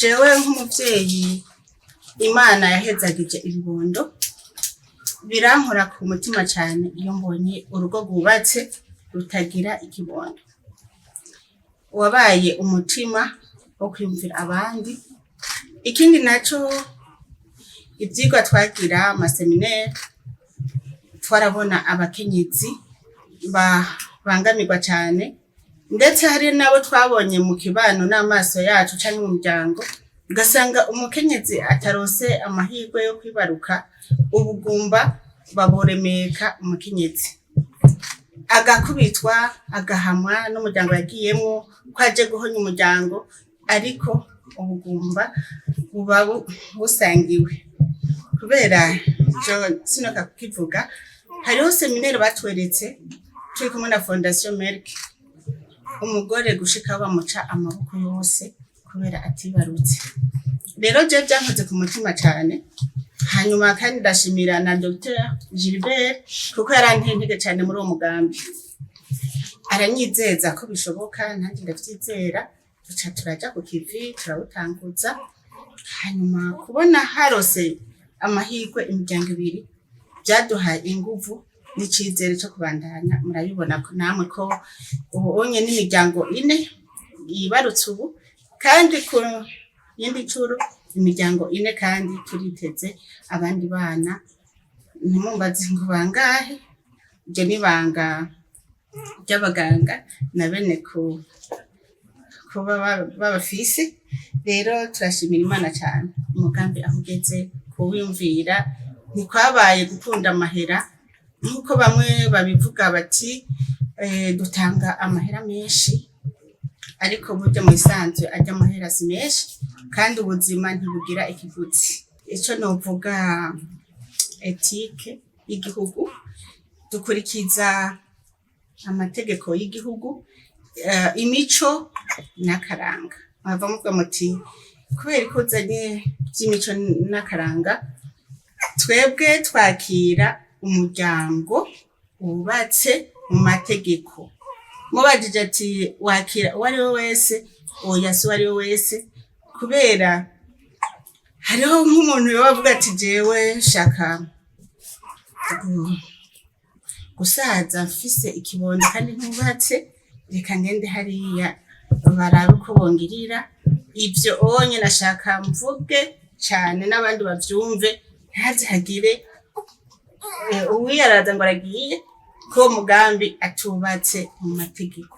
Jewe nk'umuvyeyi Imana yahezagije ibibondo, birankora ku mutima cyane iyo mbonye urugo rwubatse rutagira ikibondo. Wabaye umutima wo kwiyumvira abandi. Ikindi naco, ivyigwa twagira, ama séminaires, twarabona abakenyezi bangamirwa cane, ndetse hari n'abo twabonye mu kibano n'amaso yacu canke mu muryango, ugasanga umukenyezi atarose amahirwe yo kwibaruka, ubugumba baburemeka umukenyezi, agakubitwa, agahamwa n'umuryango yagiyemwo ko aje guhonya umuryango, ariko ubugumba buba busangiwe. Kubera ico sinoka kukivuga, hariho séminaire batweretse turi kumwe na Fondation Merck, umugore gushika bamuca amaboko yose kubera atibarutse. Rero je byankoze ku mutima cane. Hanyuma kandi ndashimira na Dr Gilbert, kuko yaranteye intege cane muri uwo mugambi, aranyizeza ko bishoboka, nanjye ndavyizera, duca turaja ku kivi, turawutanguza. Hanyuma kubona harose amahirwe imiryango ibiri byaduhaye inguvu n'icizere co kubandanya. Murabibona ko namwe ko ubu unye n'imiryango ine yibarutse ubu, kandi ku yindi ncuro imiryango ine, kandi turiteze abandi bana. Ntimumbaze ngo bangahe, iryo n'ibanga ry'abaganga na bene ku kuba babafise. Rero turashimira Imana cyane umugambi aho ugeze. Kuwiyumvira ntikwabaye gukunda amahera nk'uko bamwe babivuga bati dutanga amahera menshi, ariko burya mu isanzwe arya amahera si menshi, kandi ubuzima ntibugira ikiguzi. Ico novuga, éthique y'igihugu, dukurikiza amategeko y'igihugu, imico n'akaranga. Mwava muvuga muti kubera ko uzanye vy'imico n'akaranga? Twebwe twakira umuryango wubatse mu mategeko. Mubajije ati wakira uwo ari we wese? Oya, si uwo ari we wese, kubera hariho nk'umuntu yoba avuga ati jewe shaka gusaza mfise ikibondo kandi ntubatse, reka ngende hariya barabe uko bongirira. Ivyo onye nashaka mvuge cane n'abandi bavyumve, ntihaze hagire uwiyaraza ngo aragiye ko uwo mugambi atubatse mu mategeko.